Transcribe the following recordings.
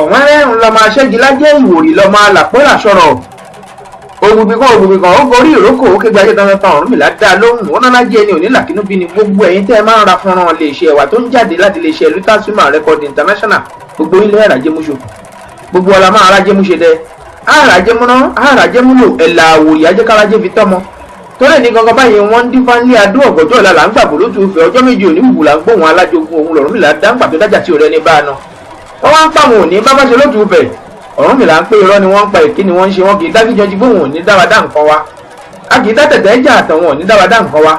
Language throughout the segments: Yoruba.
Ọ̀wẹ́rẹ́ ńlọmọ aṣẹ́gilájẹ́ ìwòrì lọ́mọ alàpọ́là sọ̀rọ̀. Ògùnbìkan ògùnbìkan ó gorí ìrókò ó ké gbajẹ́ dandan tán. Ọ̀rúnmìlà dá lóhùn ó náná jẹ́ ẹni òní làkínú bí ni. Gbogbo ẹ̀yin tẹ́ ẹ máa ń ra fọ́nrán iléeṣẹ́ wa tó ń jáde láti iléeṣẹ́ Luther Record International, gbogbo ilé ẹ̀ràjẹ́ múṣo, gbogbo ọ̀la máa rájẹ́ múṣe dẹ àràjẹ́ múná àràjẹ́ múlò ẹ̀là àwòrì ajẹ́kárájẹ́ fi tọ́mọ torí ní gangan báyìí. Wọ́n ń dífá nílé adó ọ̀gọ́jọ́ ọ̀la là ń gbàgbọ́ lótú ìfẹ́ ọjọ́ méjì òní wùwù là ń gbóhùn alájogun òun lọ̀rúnmìlà dáńgbà tó dájà tí ò rẹni bá a ná. Wọ́n wá ń pàwọn òní bá bá ṣe lótú ìfẹ́. Ọ̀rúnmìlà ń pé irọ́ ni wọ́n ń pa, èké ni wọ́n ń ṣe. Wọ́n kì í dágíjọjú gbóhùn òní dáwà dá nǹkan wa. A kì í dá tẹ̀tẹ̀ jà àtàwọn òní dáwà dá nǹkan wa.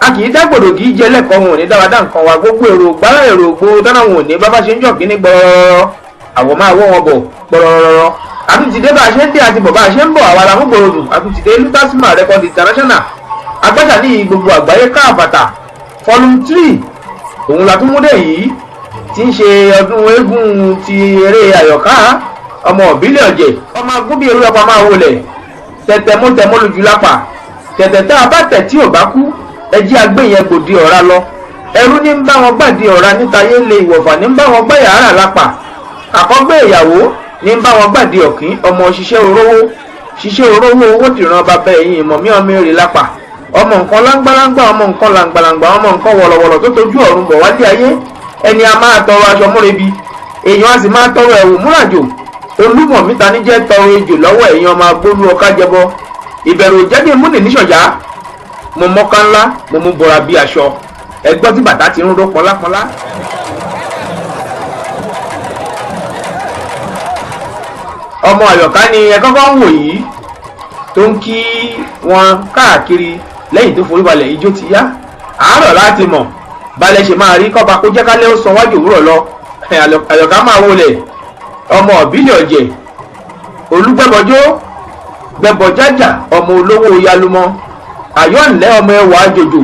A kì í dá gbòdò kì í jẹ lẹ́kọ̀ọ́ wọn òní dáwà dá nǹkan wa. Gbogbo èrò gbára èrò gbó dáná wọn òní bá bá ṣe ń jọ kíní gbọ́rọ́rọ́ àwọn máa wọ́ wọn bọ̀ gbọ́rọ́rọ́. Àtúntìdé bá a ṣe ń dé àti bọ̀ bá a ṣe ń bọ̀, àwa la mú gbòòrò. Àtúntìdé Luther Record International agbáṣà ní gbogbo àgbáyé káàbàtà volume 3 òun la tún mú dé yìí, tí ń ṣe ọdún eégún ti eré Àyọ̀ká ọmọ ìbílẹ̀ ọ̀jẹ̀, ọmọ agúnbí eré ọpa máa wọlé tẹ̀tẹ̀mọ́tẹ̀mọ́ lójú lápá tẹ̀tẹ̀ tá a bá tẹ̀ tí ò bá kú ẹjí agbé yẹn gbòdì ọ̀ra lọ. Ẹrú ní ń bá wọn gbàdí ọ̀ra níta yé lé, ìwọ̀fà ní ń bá wọn gbá yàrá lápá, àkọ́gbé ìyàwó ní ń bá wọn gbàdí ọ̀kín. Ọmọ ṣiṣẹ́ orówó ṣiṣẹ́ orówó owó tìran bàbá ẹ̀yìn ìmọ̀ mí ọmọ èrè lápá, ọmọ nǹkan láńgbáláńgbá, ọmọ nǹkan làǹgbàlàǹgbà, ọmọ nǹkan wọ̀lọ̀wọ̀lọ̀ tó tojú ọ̀run bọ̀ wálé ayé. Ẹni a máa tọrọ aṣọ múrebi, èèyàn a sì máa tọrọ ẹ̀wù múràjò. Olúmọ̀ míta níjẹ́ tọrọ ejò lọ́wọ́ èèyàn. Ọmọ agbólú ọ̀ká jẹbọ ìbẹ̀rù òjẹ́bí múnì níṣọ̀já. Mo mọ́ká ńlá, mo mú bọra bí aṣọ ẹgbọ́n tí bàtà ti ń ró pọnlápọnlá. Ọmọ Àyọ̀ká ni ẹ kọ́kọ́ ń wò yìí tó ń kí wọn káàkiri lẹ́yìn tó forí balẹ̀. Ijó ti yá àárọ̀ láti mọ̀ balẹ̀ ṣe máa rí kọ́ba kó jẹ́ kálẹ̀ ó san wájú òwúrọ̀ lọ. Àyọ̀ká máa wọlé ọmọ ìbílẹ̀ ọ̀jẹ̀ olùgbẹ́bọjó gbẹbọjájà, ọmọ olówó yalumọ àyọ̀ǹlẹ́, ọmọ ẹwà àjòjò,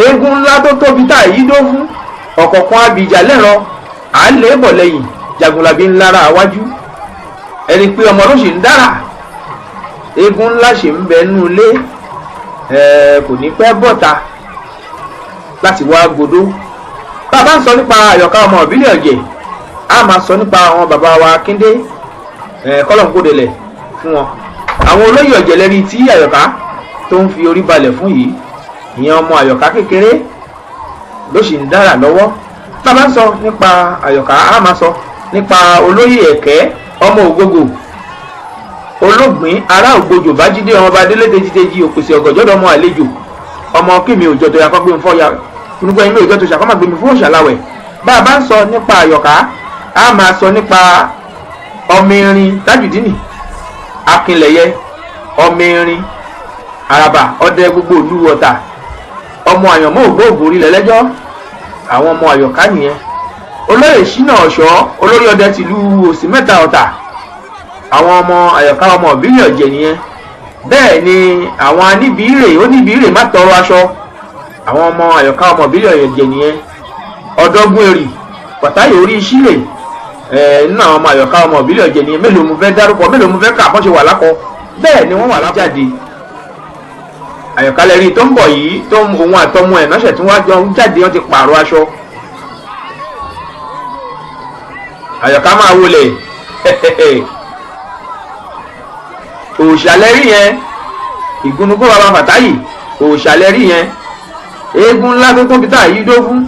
eégún ńlá tó tóbi tá yí dó fún ọ̀kọ̀ọ̀kan abìjà lẹ́rọ à ń lé bọ̀ lẹ́yìn jagunlabi ńlára wájú ẹni pé ọmọ ló sì ń dára. Eégún ńlá sì ń bẹ nínú ilé, kò ní pẹ́ bọ́ta láti wá gbodó. Bàbá ń sọ nípa Àyọ̀ká ọmọ ìbílẹ̀ ọ̀jẹ̀, a máa sọ nípa àwọn bàbá wa Kíndé kọ́lọ̀ǹkódelẹ̀ fún wọn, àwọn olóyè ọ̀jẹ̀ lẹ́rí tí Àyọ̀ká tó ń fi orí balẹ̀ fún yìí. Ìyẹn ọmọ Àyọ̀ká kékeré ló sì ń dára lọ́wọ́. Bàbá ń sọ nípa Àyọ̀ká, a máa sọ nípa olóyè Ẹ̀kẹ́ ọmọ Ògógò olóògbín ará Ògbójò Bájídé, ọmọ ọba délé tejiteji òpèsè ọ̀gànjọ́dọ̀ ọmọ àlejò ọmọ kíni òjò tó yakọ́ gbé mi fọ́ ya gbogbo ẹ̀yin òjò tó ṣàkọ́ máa gbé mi fún òṣàláwẹ̀. Bá a bá ń sọ nípa Àyọ̀ká, a máa sọ nípa ọmọ irin Tajudeen Akínlẹ̀yẹ, ọmọ irin àràbà ọdẹ gbogbo ìlú Ọ̀tà, ọmọ àyànmọ́ ògbóògùn orílẹ̀ lẹ́jọ́. Àwọn ọmọ Àyọ̀ká nìyẹn. Olóyè Ṣínà Ọ̀ṣọ́, olórí ọdẹ tìlú Òsì Mẹ́ta Ọ̀tà, àwọn ọmọ Àyọ̀ká ọmọ ìbílẹ̀ ọ̀jẹ̀ nìyẹn. Bẹ́ẹ̀ ni àwọn aníbíire oníbíire má tọrọ aṣọ, àwọn ọmọ Àyọ̀ká ọmọ ìbílẹ̀ ọ̀jẹ̀ nìyẹn. Ọ̀dọ́gun èrì pàtàyè orí sílẹ̀ nínú àwọn ọmọ Àyọ̀ká ọmọ ìbílẹ̀ ọ̀jẹ̀ nìyẹn. Mélòó mo fẹ́ dárúkọ? Mélòó mo fẹ́ kà? Bọ́n ṣe wà lákọ bẹ́ẹ̀ ni wọ́n wà lájáde. Àyọ̀ká lẹ́rí tó ń bọ̀ yìí tó ń òun àtọmọ ẹ̀ náṣẹ̀ tí wọ́n jọ ń jáde, wọ́n ti pààrọ̀ aṣọ. Àyọ̀ká máa wọlé òòṣàlẹ́rí yẹn, ìgúnnugún bàbá Fàtáyì òòṣàlẹ́rí yẹn, eégún ńlá tó tóbi tá a yí dó fún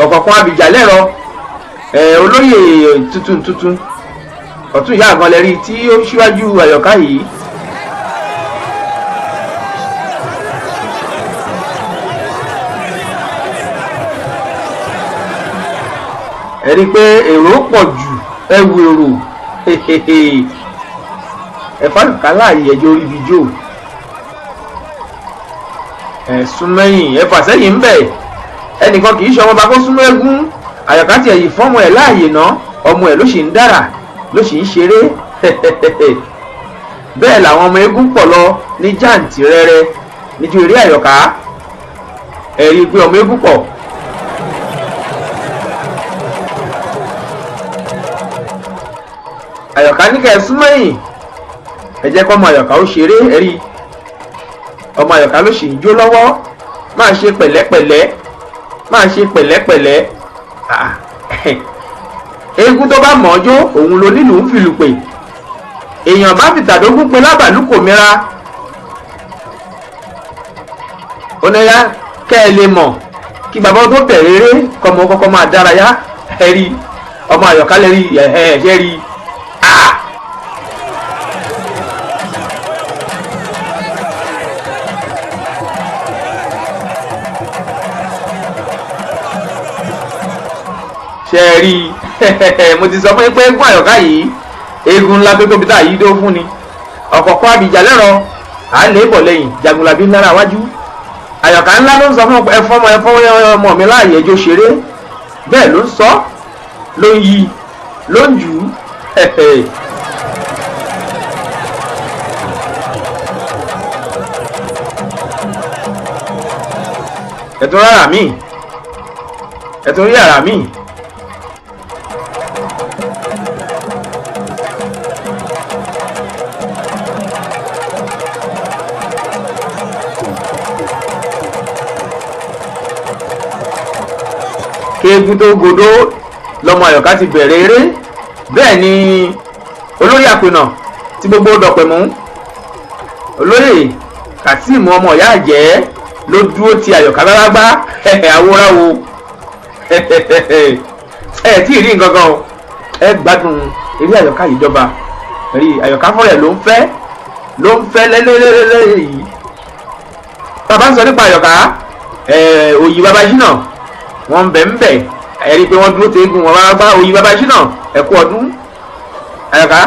ọ̀kọ̀ọ̀kan abìjà lẹ́rọ olóyè tuntun tuntun ọ̀tún ìyá àgànlẹ́rí tí ó ṣíwájú Àyọ̀ká yìí. Ẹ rí i pé èrò pọ̀ jù, ẹwù èrò ẹ̀fọ́ Àyọ̀ká láàyè ẹjọ́ orí ibi jó ẹ̀sùn mẹ́yìn ẹ̀fà sẹ́yìn ń bẹ̀. Ẹnìkan kì í ṣe ọmọ bá kó súnmọ́ eégún. Àyọ̀ká tiẹ̀ yìí fọ́mọ ẹ̀ láàyè ná, ọmọ ẹ̀ ló sì ń dára, ló sì ń ṣeré. Bẹ́ẹ̀ làwọn ọmọ eégún pọ̀ lọ ní jàǹtì rẹ́rẹ́ nítorí Àyọ̀ká. Ẹ rí i pé ọmọ eégún pọ̀. Àyọ̀ká ní kẹ́ ẹ súnmọ́ ẹ̀yìn, ẹ jẹ́ kọ́ ọmọ Àyọ̀ká ó ṣeré. Ẹ rí ọmọ Àyọ̀ká ló sì ń jó lọ́wọ́. Máa ṣe pẹ̀lẹ́pẹ̀lẹ́, máa ṣe pẹ̀lẹ́pẹ̀lẹ́. Eégún tó bá mọ̀ ọ́ jó òun ló nílùú ń fìlù pè. Èèyàn bá fi tàdógún pe lábàlú kò mìíràn. Oníyá kẹ́ ẹ lè mọ̀ kí bàbá tó bẹ̀rẹ̀ eré kọ́mọ kọ́kọ́ máa dárayá. Ẹ rí ọmọ Àyọ̀ká lè rí ẹ̀ ṣe rí a. Ṣe rí mo ti sọ fún yín pé eégún Àyọ̀ká yìí eégún ńlá tó tóbi tá a yí dó fún ni. Ọ̀kọ̀ọ̀kọ̀ àbíjà lẹ́rọ à ń lè bọ̀ lẹ́yìn jagunlabi ńlá ra wájú. Àyọ̀ká ńlá ló ń sọ fún ẹfọ́ ọmọ mi láàyè ẹjọ́ ṣeré. Bẹ́ẹ̀ ló ń sọ, ló ń yí, ló ń jù ú. Ẹ̀tún rárá mi, ẹ̀tún rí àrà mi. Kéégún tó godó lọmọ Àyọ̀ká ti bẹ̀rẹ̀ eré. Bẹ́ẹ̀ ni olóyè àpènà tí gbogbo dọ̀pẹ̀ mú, olóyè Kazeem ọmọ ìyá àjẹ́ ló dúró ti Àyọ̀ká lárágbá. Àwòráwo ẹ tí ì rí nǹkan kan o, ẹ gbádùn eré Àyọ̀ká yìí dọ́ba. Rí Àyọ̀ká fọ́rẹ̀ ló ń fẹ́, ló ń fẹ́ lẹ́lẹ́lẹ́lẹ́ yìí. Bàbá ń sọ nípa Àyọ̀ká, òyì bàbá yìí náà wọ́n ń bẹ̀ ń bẹ̀. Ẹ rí i pé wọ́n dúró teégún wọn bá gbá òyì bàbá yìí náà. Ẹ kú ọdún Àyọ̀ká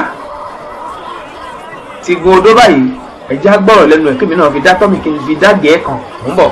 ti gun odó báyìí. Ẹ já gbọ́rọ̀ lẹ́nu ẹ̀ kémi náà fi dá tọ́mì kí n fi dá gẹ̀ẹ́ kan mò ń bọ̀.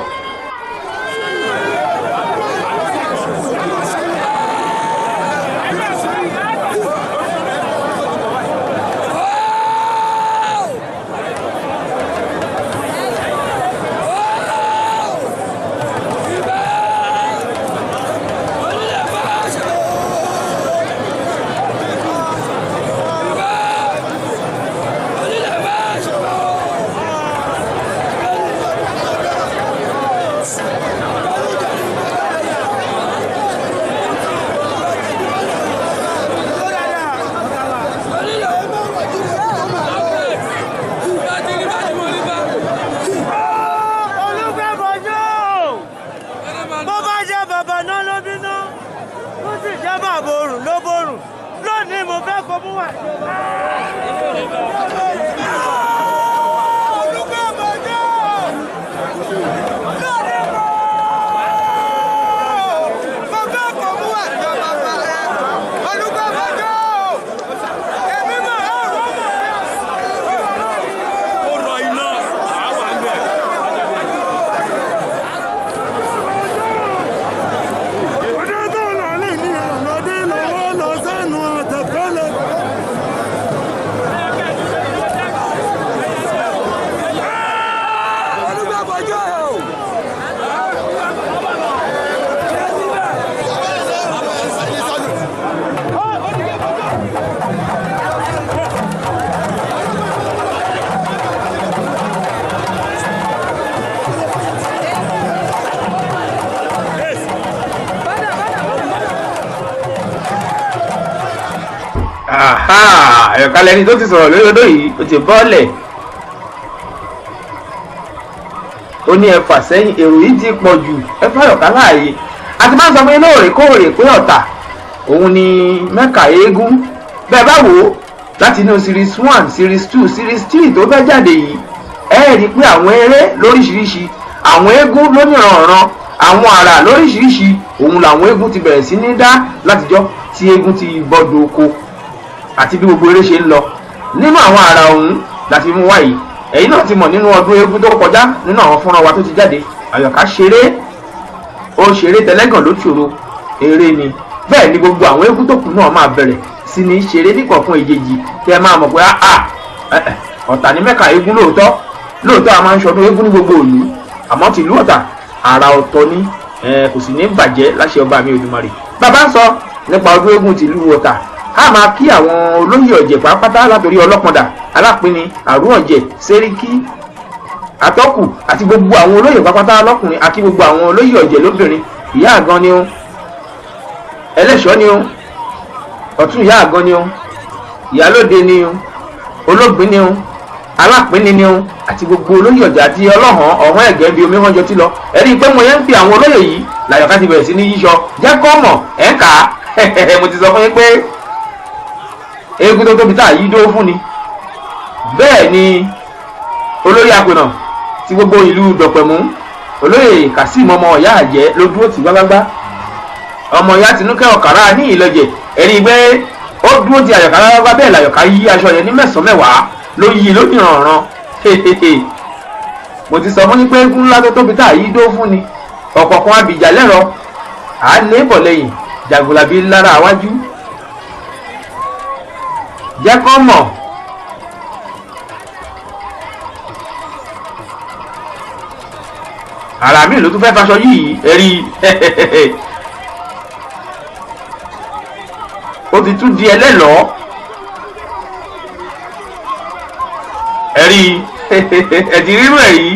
Àyọ̀ká lẹni tó ti sọ̀rọ̀ lórí odó yìí ó ti bọ́ọ̀lẹ̀. Ó ní ẹ fà sẹ́yìn, èrò yìí ti pọ̀ jù, ẹ fà Àyọ̀ká láàyè. Àti máa ń sọ fún yín lóòrèkóòrè pé Ọ̀tà òun ni mẹ́kà eégún. Bẹ́ẹ̀ bá wò ó láti inú series 1, series 2, series 3 tó fẹ́ jáde yìí, ẹ rí i pé àwọn eré lóríṣiríṣi, àwọn eégún lóníranran, àwọn àrà lóríṣiríṣi òun làwọn eégún ti bẹ̀rẹ̀ sí ní dá látijọ́ tí eégún ti bọ́dọ̀ oko àti bí gbogbo eré ṣe ń lọ nínú àwọn àrà ọ̀hún láti mú wáyé. Ẹ̀yin náà ti mọ̀ nínú ọdún eégún tó kọjá nínú àwọn fúnra wa tó ti jáde, Àyọ̀ká ṣeré, ó ṣeré tẹlẹ́gàn ló ṣòro eré ni. Bẹ́ẹ̀ ni gbogbo àwọn eégún tó kù náà máa bẹ̀rẹ̀ sí ní ṣeré níkọ̀ọ̀kan èjèèjì kí ẹ máa mọ̀ pé Ọ̀tà ní mẹ́ka eégún lóòótọ́. Lóòótọ́ a máa ń ṣọdún eégún ní gbogbo ìlú, àmọ́ tìlú Ọ̀tà àrà ọ̀tọ̀ ni, kò sì ní bàjẹ́ láṣẹ ọba mi Olódùmarè. Bàbá ń sọ nípa ọdún eégún tìlú Ọ̀tà, a máa kí àwọn olóyè ọ̀jẹ̀ pátápátá látòrí ọlọ́pọ̀dà, alápinni, àrùn ọ̀jẹ̀, sẹ́ríkì, atọ́kù àti gbogbo àwọn olóyè pátápátá lọ́kùnrin àti gbogbo àwọn olóyè ọ̀jẹ̀ lóbìnrin. Ìyá àgan ni ó, ẹlẹ́ṣọ́ ni ó, Ọ̀tún ìyá àgàn ni o, ìyálóde ni o, olóògbé ni o, alápínní ni o, àti gbogbo olóyè ọ̀jà àti ọlọ́hàn ọ̀hún ẹ̀gẹ́ bíi omi hànjọ tí lọ. Ẹ̀rí pé mo yẹn ń fi àwọn olóyè yìí làyọ̀ká ti bẹ̀rẹ̀ sí ní yíṣọ. Jẹ́ kọ́ mọ̀ ẹ̀ ń kà á. Mo ti sọ fún yín pé eégún tó tóbi tá a yí dó fún ni. Bẹ́ẹ̀ ni olóyè àpènà ti gbogbo ìlú Dọ̀pẹ̀mú, olóyè Kazeem ọmọ ọ̀yá àjẹ́ ló dúró tì gbágbágbá. Ọmọ ìyá Tinúkẹ́ Ọ̀kàrà ní Ìlọ̀jẹ̀, ẹ̀rí pé ó dúró ti àyọ̀ká gbágbá. Bẹ́ẹ̀ làyọ̀ká yí aṣọ yẹn ní mẹ́sàn-án mẹ́wàá ló yí lónìí rànran. Mo ti sọ fún yín pé eégún ńlá tó tóbi tá a yí dó fún ni. Ọ̀kọ̀ọ̀kan abìjà lẹ́rọ à ń lé bọ̀ lẹ́yìn jagunlabi lára àwájú. Jẹ́ kọ́ mọ̀ ara mi ló tún fẹ́ faṣọ yìí ẹ̀rí ó ti tún di ẹlẹ́lọ́ọ́ ẹ̀rí ẹ̀dì rírú ẹ̀ yìí.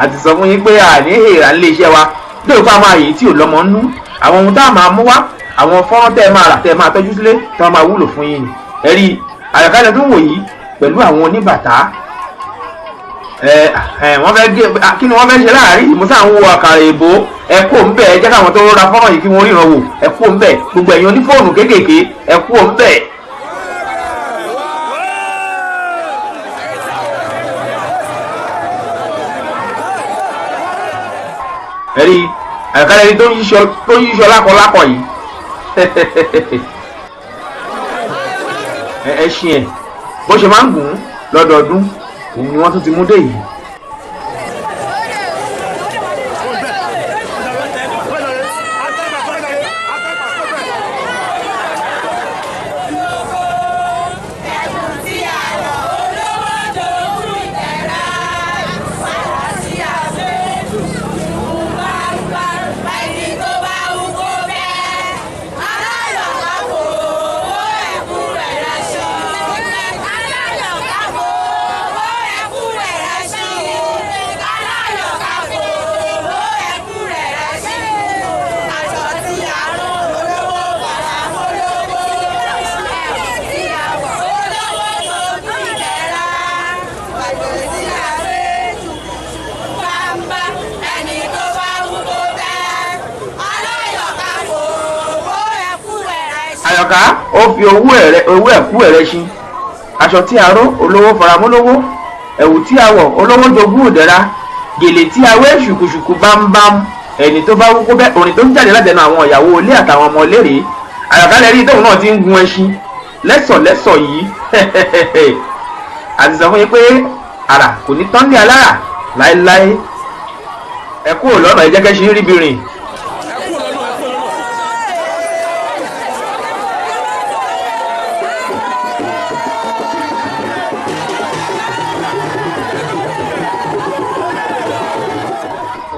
Àti sọ fún yín pé àní èèrà ń lé iṣẹ́ wa lóòótọ́ a máa yìí tí ò lọ́mọ nú àwọn ohun tá a máa mú wá, àwọn fọ́nrán tẹ́ ẹ máa rà tẹ́ ẹ máa tọ́jú sílé tí wọ́n máa wúlò fún yín ni. Ẹ̀rí àyọ̀kálẹ̀ tó ń wò yìí pẹ̀lú àwọn oníbàtà wọ́n fẹ́ gé kí ni wọ́n fẹ́ ṣe láàárín ìmúsà ń wo àkàrà èbó. Ẹ kó ń bẹ̀, ẹ jẹ́ káwọn tó ra fọ́nrán yìí kí wọ́n ríran wò. Ẹ kó ń bẹ̀, gbogbo ẹ̀yin onífóònù kéékèèké, ẹ kó ń bẹ̀. Ẹ̀rí àyọ̀kálẹ̀ ẹni tó ń yíṣọ lákọlákọ yìí ẹṣin ẹ̀ bó ṣe máa ń gùn lọ́dọọdún òun ni wọ́n tún ti mú dé yìí. Àyọ̀ká ó fi owó ẹ̀kú ẹ̀rẹ́ ṣin, aṣọ tí a ró olówó faramọ́lówó, ẹ̀wù tí a wọ̀ olówó jogún òdẹ̀ra, gèlè tí a wé ṣùkùṣùkù bámbám, ẹni tó bá wúkú bẹ́ẹ̀ orin tó ń jáde látẹnu àwọn ìyàwó ilé àtàwọn ọmọ ilé rèé. Àyọ̀ká lẹ́rí tóun náà ti ń gun ẹṣin lẹ́sọ̀lẹ́sọ̀ yìí. Àti sọ fún yín pé àrà kò ní tán ní alára láéláé. Ẹ kúrò lọ́nà, ẹ jẹ́ kẹ́ṣin ríbi rìn.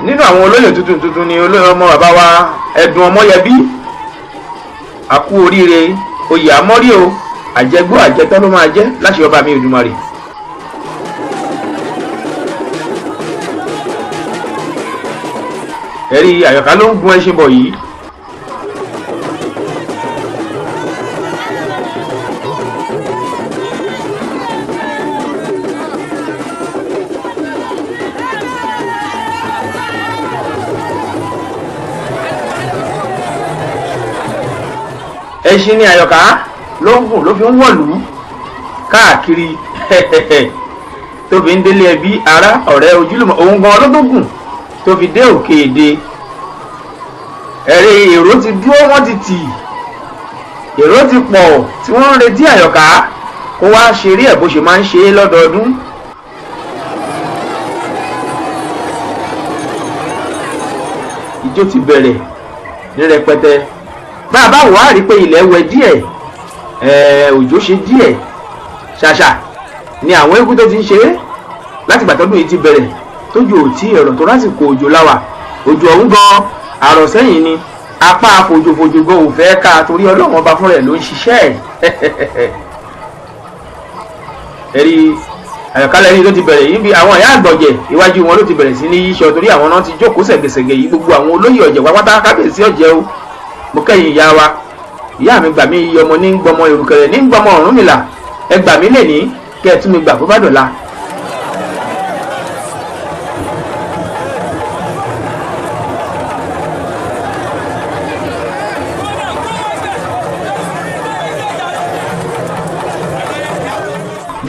Nínú àwọn olóyè tuntun tuntun ni olóyè ọmọ bàbá wa Ẹ̀dùn Ọmọyẹbí. Àkú oríire, oyè àmọ́rí o, àjẹgbó àjẹtọ́ ló máa jẹ́ láṣẹ ọba mi Èdùmàrè. Ẹ̀rí Àyọ̀ká ló ń gun ẹṣin bọ̀ yìí. Ẹṣin ni Àyọ̀ká ló ń gùn ló fi ń wọ̀lú káàkiri tó fi ń délé ẹbí ará ọ̀rẹ́ ojúlùmọ̀, òun gan ló tó gùn tó fi dé òkè èdè. Ẹ̀rí èrò ti dúró, wọ́n ti tì, èrò ti pọ̀ tí wọ́n ń retí Àyọ̀ká kó wá ṣeré ẹ̀ bó ṣe máa ń ṣe é lọ́dọọdún. Ijó ti bẹ̀rẹ̀ ní rẹpẹtẹ. Bá a bá wà á rí i pé ilẹ̀ wẹ̀ díẹ̀, òjò ṣe díẹ̀, ṣàṣà ni àwọn eégún tó ti ń ṣe é láti ìgbà tọ́dún yìí ti bẹ̀rẹ̀ tójú ò tí ẹ̀rọ tó lásìkò òjò láwà. Òjò ọ̀hún gan àrọ̀ sẹ́yìn ni apá fòjòfòjò gan ò fẹ́ ká torí Ọlọ́run ọba fúnra ẹ̀ ló ń ṣiṣẹ́ ẹ̀. Ẹ̀rí Àyọ̀kálẹ̀ ní tó ti bẹ̀rẹ̀ yìí bí àwọn ìyá àgbọ̀jẹ̀ iwájú wọn ló ti bẹ̀rẹ̀ sí ní yíṣọ torí àwọn náà ti jókòó sẹ̀gẹ̀sẹ̀gẹ̀ yìí, gbogbo àwọn olóyè ọ̀jẹ̀ pápátá kábíyèsí ọ̀jẹ̀ o, mo kẹ́yìn ìyá wa. Ìyá mi gbà mí, iye ọmọ ní gbọmọ ìrùkẹ̀rẹ̀ ní gbọmọ Ọ̀rúnmìlà. Ẹ gbà mí lè ní kẹ́ ẹ tún mi gbà bó bá dọ̀la.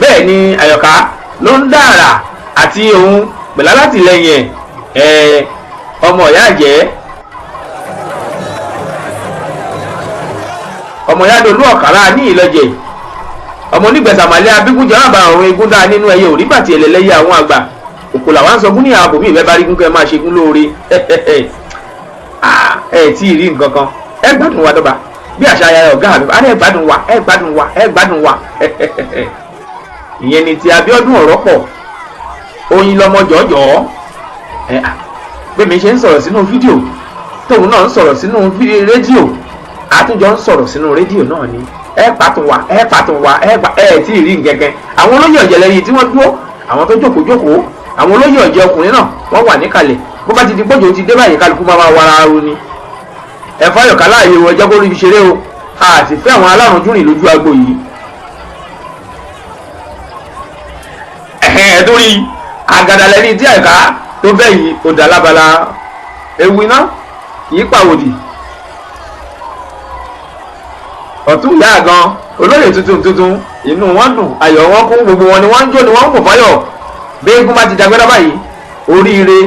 Bẹ́ẹ̀ ni Àyọ̀ká ló ń dára àti òun pẹ̀lú alátìlẹyìn ẹ̀ ọmọ ìyá àjẹ́, ọmọ ìyá dolú ọ̀kàrà ní ìlọ́jẹ̀, ọmọ onígbẹ̀sàmàlẹ́ abígúnjẹ àbá ọ̀run igun dáa nínú ẹyẹ òríbàtì ẹlẹ́lẹ́yẹ àwọn àgbà òkò làwọn ń sọgún ní ààbò mi ìfẹ́ bá rí gúnkẹ́ máa ṣe gún lóore. Ẹ tí ì rí nǹkan kan, ẹ gbádùn wa dọ́gba bí àṣà ayẹyẹ ọ̀gá mi, ẹ gbádùn wa, ẹ gbádùn wa, ẹ gbádùn wa. Ìyẹn ni ti Abíọ́dún ọ̀rọ̀ pọ̀ oyin lọmọ jọ̀ọ́jọ̀ọ́. Bí mi ṣe ń sọ̀rọ̀ sínú fídíò, tóun náà ń sọ̀rọ̀ sínú rédíò, àtúnjọ ń sọ̀rọ̀ sínú rédíò náà ni. Ẹ pàtó wa, ẹ pàtó wa, ẹ pa ẹ tí ì rí nkẹ̀kẹ́. Àwọn olóyè ọ̀jẹ̀ lẹ́yìn tí wọ́n dúró, àwọn tó jókòó jókòó, àwọn olóyè ọ̀jẹ̀ ọkùnrin náà wọ́n wà níkàlẹ̀. Bó bá ti di gbọ́jọ́ ti dé báyìí, kálukú máa wara aro ni. Ẹ fáyọ̀ká láàyè o, ẹjọ́ kó rí ibi ṣeré o, a sì fẹ́ àwọn alárùn júrìn lójú agbo yìí. Ẹ tó rí àgàdà lẹ́ni tí àyíká tó fẹ́ yìí ò dá lábala ewu iná kì í pàwòdì. Ọ̀tún ìyá àgan olóyè tuntun tuntun, inú wọn dùn, ayọ̀ wọn kún, gbogbo wọn ni wọ́n ń jó ni wọ́n ń kò fáyọ̀. Bí eégún bá ti dàgbẹ́dá báyìí, oríire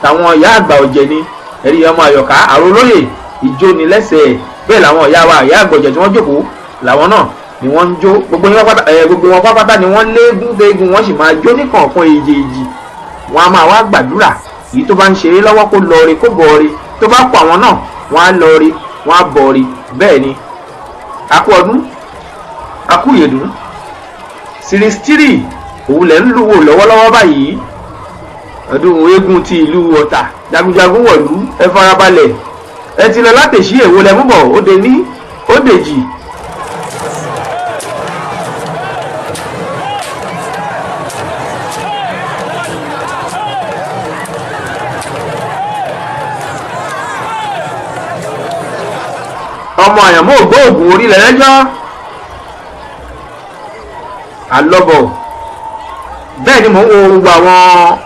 tàwọn ìyá àgbà ọ̀jẹ̀ ni. Ẹ̀rí ọmọ àyọ̀ká àrò olóyè ìjó ni lẹ́sẹ̀. Bẹ́ẹ̀ làwọn ìyá wa ìyá àgbà ọ̀jẹ̀ tí wọ́n jókòó làwọn náà ni wọ́n ń jó. Gbogbo wọn pápátá ni wọ́n léégún déégún, wọ́n sì máa jó ní kọ̀ọ̀kan èjèèjì. Wọ́n á máa wá gbàdúrà, èyí tó bá ń ṣeré lọ́wọ́ kó lọ re kó bọ̀ re, tó bá pọ̀ àwọn náà wọ́n á lọ re wọ́n á bọ̀ re. Bẹ́ẹ̀ ni akú ọdún, akú ìyèdún. Series 3 òun lẹ̀ ń lù wò lọ́wọ́lọ́wọ́ báyìí. Ọdún eégún ti ìlú Ọ̀tà, jagunjagun wọ̀lú, ẹ farabalẹ̀, ẹ ti lọ látẹ̀sí èwo lẹ mú bọ̀, ó de ní ó dèjì. Ọmọ àyànmọ́ ògbóògùn orílẹ̀ lẹ́jọ́ àlọ́bọ̀. Bẹ́ẹ̀ ni mò ń wo gbogbo àwọn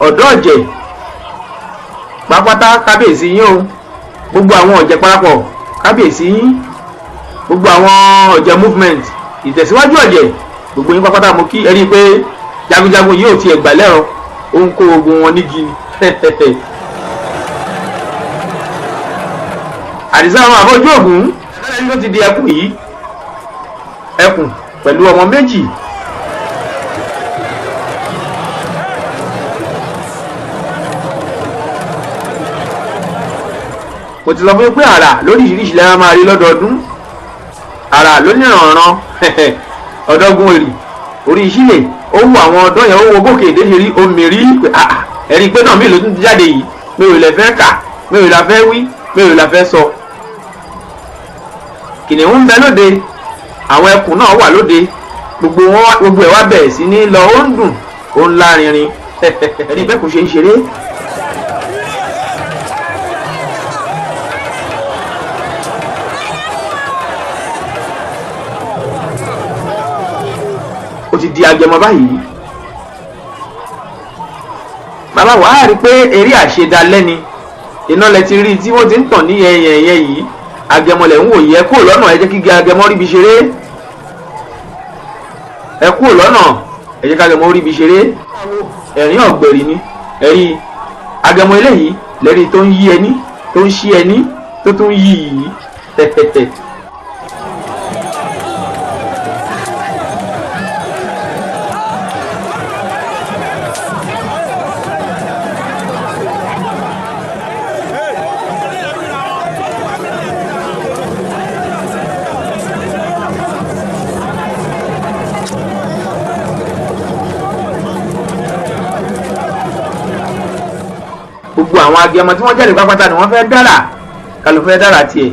ọ̀dọ́ ọ̀jẹ̀ pápátá, kábíyèsí yín o. Gbogbo àwọn ọ̀jẹ̀ parapọ̀, kábíyèsí yín. Gbogbo àwọn ọ̀jẹ̀ movement ìtẹ̀síwájú ọ̀jẹ̀, gbogbo yín pápátá mo kí. Ẹ rí i pé jagunjagun yìí ò tiẹ̀ gbà lẹ́rọ, ó ń kó ogun wọn nígi ni. Àdìsá àwọn àbójú ògún ẹni tó ti di ẹkùn yìí, ẹkùn pẹ̀lú ọmọ méjì. Mo ti sọ fún yín pé àrà lóríṣiríṣi lẹ́yìn máa rí lọ́dọọdún, àrà lóníranran. Ọ̀dọ́gun èrì orí ìṣílẹ̀ ó wù àwọn ọ̀dọ́ yẹn, ó wo gòkè èdè ṣe rí omi rí pé ẹ̀rí pé náà mi ló tún ti jáde yìí, mi ò lè fẹ́ kà, mi ò la fẹ́ wí, mi ò la fẹ́ sọ. Kìnìún ń bẹ lóde, àwọn ẹkùn náà wà lóde, gbogbo ẹ̀ wá bẹ̀rẹ̀ sí ní lọ, ó ń dùn, ó ń lárinrin. Ẹni bẹ́ẹ̀ kò ṣe ń ṣeré. Ó ti di agẹmọ báyìí. Bàbá wa rí i pé eré àṣedalẹ́ni iná lẹ ti rí tí wọ́n ti ń tàn ní yẹnyẹnyẹ yìí. Agẹmọ lẹ̀ ń wò yìí, ẹ kúrò lọ́nà, ẹ jẹ́ kí agẹmọ ríbi ṣeré. Ẹ kúrò lọ́nà, ẹ jẹ́ kí agẹmọ ríbi ṣeré. Ẹ̀rín ọ̀gbẹ̀rì ni ẹ̀rí agẹmọ eléyìí lẹ́rí tó ń yí ẹní, tó ń ṣí ẹní, tó tún yí yìí. Gbogbo àwọn agẹmọ tí wọ́n jáde pápátá ni wọ́n fẹ́ dára, kálù fẹ́ dára tiẹ̀.